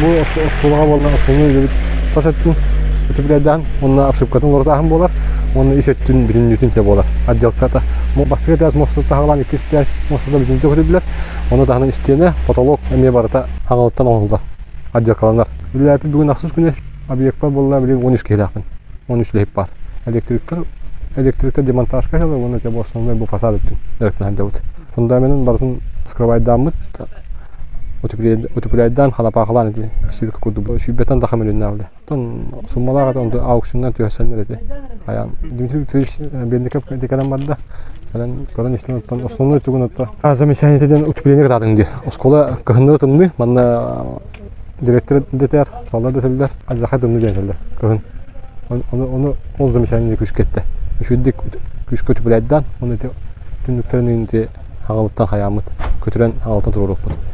Бу оскуолаҕа буолла основной үлэбит тас өттүн үтүплэйдээн уонна обшивкатын уларытааһын буолар уонна ис өттүн бүтүннүүтүн чэ буолар отделката. Бастакы этээс муостата таһалаан иккис этээс муостата бүтүннүүтэ көтүллэр. Ону таһынан истиэнэ, потолок эмиэ барыта хаҥалыттан оҥоһуллар, отделкаланар. Үлэлээппит бүгүн ахсыс күнэ объекпар буолла билигин 13 киһилээхпин. 13 үлэһит баар. Электриктэр электриктэр демонтажка дьала уонна те основной бу фасад өттүн дьарыктанан сылдьабыт. Фундаменын барытын скрывайдааммыт утепляйдаан халапаахалаан ити сибик курдук сүүрбэттэн таха мөлүннээх үлэ. Оттон суммалаах это онто аукционнан түһэрсэннэр ити. Хайаан Дмитрий Викторович Бенников ити кэлэн барда. Кэлэн көрөн истэн оттон основной тугун отто замечание диэн утепление кытаатыҥ диир. Оскуола кыһыннары тымныы манна директор дэтэр, саллар дэтэллэр, алдьархай тымныы диэн этэллэр кыһын. Ону, ону ол замечание күүскэ эттэ. Үчүгдик күүскэ утепляйдаан, оны ити түннүктэрин ити хаҥалыттан хайааммыт, көтүрэн хаҥалыттан туруоруохпут.